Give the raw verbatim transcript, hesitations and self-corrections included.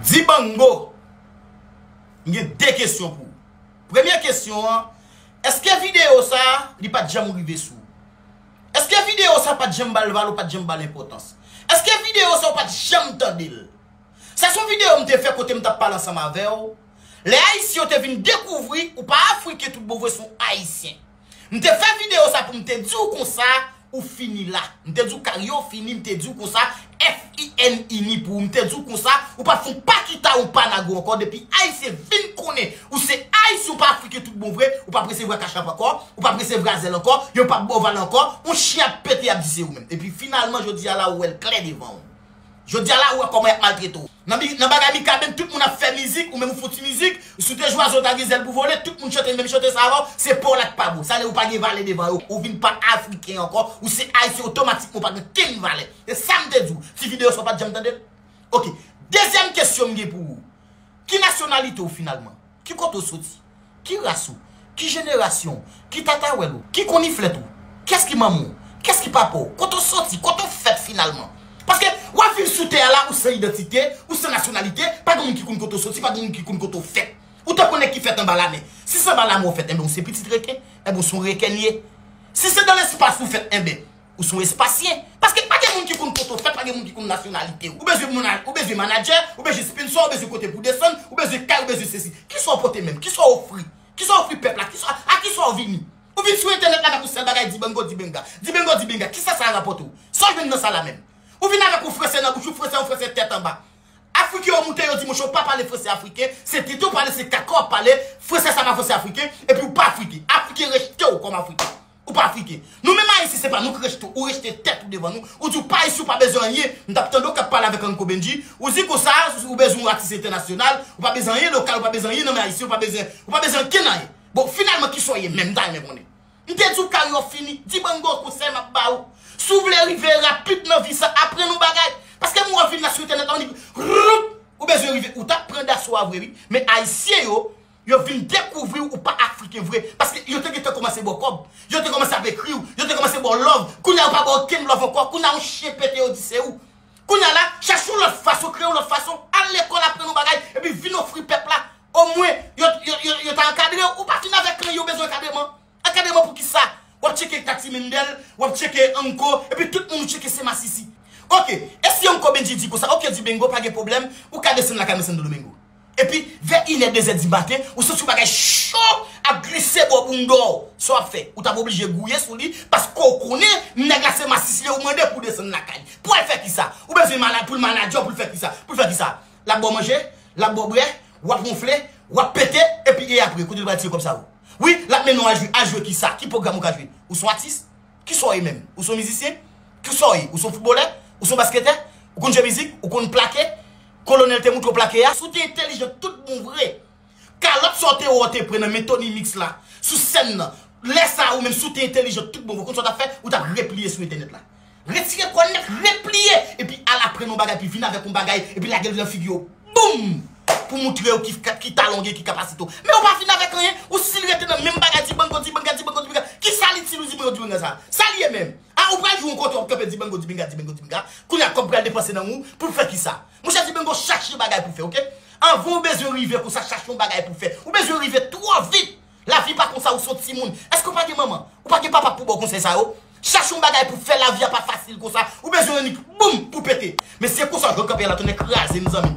Dibango, m gen de kesyon pou ou. Premye kesyon an, èske videyo sa a, li pa t janm rive sou ou? Èske videyo sa a pa t janm ba l valè, ou pa t janm ba l enpòtans? Èske videyo sa a ou pa t janm tande l? Sa se yon videyo m te fè kote m t ap pale ansanm avè w. Lè Ayisyen yo te vin dekouvri ou pa Afriken tout bon vre, se yon Ayisyen. M te fè videyo sa pou m te di w konsa, ou fini la. M te di w kari yo fini, m te di w konsa, F I N I ni pou ou. M te di w konsa, ou p ap fè yon pakita ou pa nago ankò. Depi Ayisyen vin konnen ou se Ayisyen, ou pa Afriken tout bon vre, ou p ap resevwa kachap ankò, ou p ap resevwa zèl ankò, yo p ap ba w valè ankò, yon chen ap pete, y ap di se ou menm. Epi finalman, jodi a la, ou wè l klè devan w. Jodi a la, ou wè kòman y ap maltrete w. Nan, nan bagay Mikaben, tout moun ap fè mizik, ou menm ou fouti mizik, si w te jwaze w ta gen zèl pou vole, tout moun chante menm chante sa avè w, se pa w la k pa bon. Sa vle ou pa gen valè devan yo. Ou vin pa Afriken ankò, ou se Ayisyen, otomatikman ou pa gen kenn valè. E sa m te di w, ti videyo sa w pa t janm tande l? Oke. Dezyèm kesyon m gen pou ou. Ki nasyonalite w finalman? Ki kote w soti? Ki ras ou? Ki jenerasyon w? Ki tatawèl ou? Ki konniflèt ou? Kiyès ki manman w? Kiyès ki papa w? Kote w soti? Kote w fèt finalman? Paske w ap viv sou tè a la, ou san idantite, ou san nasyonalite, pa gen moun ki konn kote w soti, pa gen moun ki konn kote w fèt. Ou tankou nèg ki fèt anba lamè. Si se anba lamè w fèt, enben ou se pitit reken, enben ou se yon reken w ye. Si se dan lespas ou fèt, enben ou se yon espasyen. Paske pa gen moun ki konn kote w fèt, pa gen moun ki konn nasyonalite w. Ou bezwen moun, ou bezwen manadjè, ou bezwen sponsò, ou bezwen kote pou desann, ou bezwen kay, ou bezwen sesi. Kisa w pote menm? Kisa w ofri? Kisa w ofri pèp la? Kisa, a kisa w vini? Ou vin sou entènèt la avèk yon sèl bagay, Dibango, Dibenga. Dibango, Dibenga. Kisa sa rapòte w? Sa w jwenn nan sa la menm? Ou vin avèk yon fransè nan bouch ou, fransè, yon fransè tèt anba. Afriken yo moute, yo di, monchè, ou pa pale fransè afriken, se tete w pale, se kaka w ap pale, fransè sa pa fransè afriken, epi ou pa afriken. Afriken rejte w kòm afriken. Ou pa afriken. Nou menm Ayisyen, se pa nou k rejte w, ou rejte tèt ou devan nou, ou di ou pa Ayisyen, ou pa bezwen anyen. M t ap tande w k ap pale avèk Uncle Benji, ou di konsa, ou bezwen yon atis entènasyonal, ou pa bezwen anyen lokal, ou pa bezwen anyen nan men Ayisyen, ou pa bezwen, ou pa bezwen ankenn anyen. Bon, finalman, kisa w ye menm, m ta renmen konnen. M te di w kari w fini, Dibango, konsèy m ap ba ou. Si w vle rive rapid nan vi sa, aprann yon bagay. Paske m wè w vin la sou entènèt la, w di, roup, ou bezwen rive, ou t ap pran daso a vre, wi. Men Ayisyen yo, yo vin dekouvri w, ou pa Afriken vre. Paske yo te gentan kòmanse ba w kòb. Yo te kòmanse ap ekri w. Yo te kòmanse ba w love. Kounye a, yo pa ba w okenn love ankò. Kounye a, yon chen pete, yo di se ou. Kounye a la, chache yon lòt fason, kreye yon lòt fason. Al lekòl, aprann yon bagay. Epi vin ofri pèp la. Omwen, yo, yo, yo, yo ta ankadre w. Ou pa fin avèk anyen, ou bezwen ankadreman. Ankadreman pou kisa? W ap tcheke Tati Mendel, w ap tcheke Anko, epi tout moun ou tcheke se masisi. Oke, e si Anko Benji di konsa, oke, Dibango, pa gen pwoblèm, ou ka desann lakay mwen Santo Domingo. Epi, vè inè, dezè di maten, ou santi yon bagay cho ap glise bò bounda w. Sa w ap fè? Ou t ap oblije gouye sou li, paske w konnen nèg la se masisi li ye, ou mande pou desann lakay li. Pou al fè kisa? Ou bezwen mana-, pou l manadjè w, pou l fè kisa? Pou l fè kisa? L ap ba w manje, l ap ba w bwè, w ap wonfle, w ap pete, epi e apre, kote l pral tire kòb sa yo? Wi, l ap mennen w al jwe. Al jwe kisa? Ki pwogram ou ka jwe? Ou se yon atis? Kisa w ye menm? Ou se yon mizisyen? Kisa w ye? Ou se yon foutbolè? Ou se yon basketè? Ou konn jwe mizik? Ou konn plake? Kolonèl te montre w plake a? Si w te entèlijan tout bon vre, kalòt sa w te wè w te pran nan men Tony Mix la, sou sèn nan, lè sa a ou menm, si w te entèlijan tout bon vre, ou konn sa w t ap fè? Ou t ap repliye sou entènèt la. Retire kò w nèt, repliye, epi al aprann yon bagay, epi vin avèk yon bagay, epi lage l nan figi yo. Boum! Pou montre yo ki, ki talon w gen, ki kapasite w. Men ou pa vin avèk anyen, ou still rete nan menm bagay, Dibango, Dibenga, Dibango, Dibenga. Kisa l itil ou, Dibango, Dibenga sa? Sa l ye menm? A, ou pral jwe yon kote, w ap kanpe Dibango, Dibenga, Dibango, Dibenga. Kounye a, kòb pral depanse nan men w, pou l fè kisa? Monchè, Dibango, chache bagay pou fè, oke? Anvan w bezwen rive konsa, chache yon bagay pou fè. Ou bezwen rive twò vit. Lavi pa konsa, ou se yon timoun. Èske w pa gen manman? Ou pa gen papa pou ba w konsèy sa yo? Chache yon bagay pou fè, lavi a pa fasil konsa. Ou bezwen annik, boum, pou pete. Men se konsa, jwèt kanpe a la tounen kraze, mezanmi.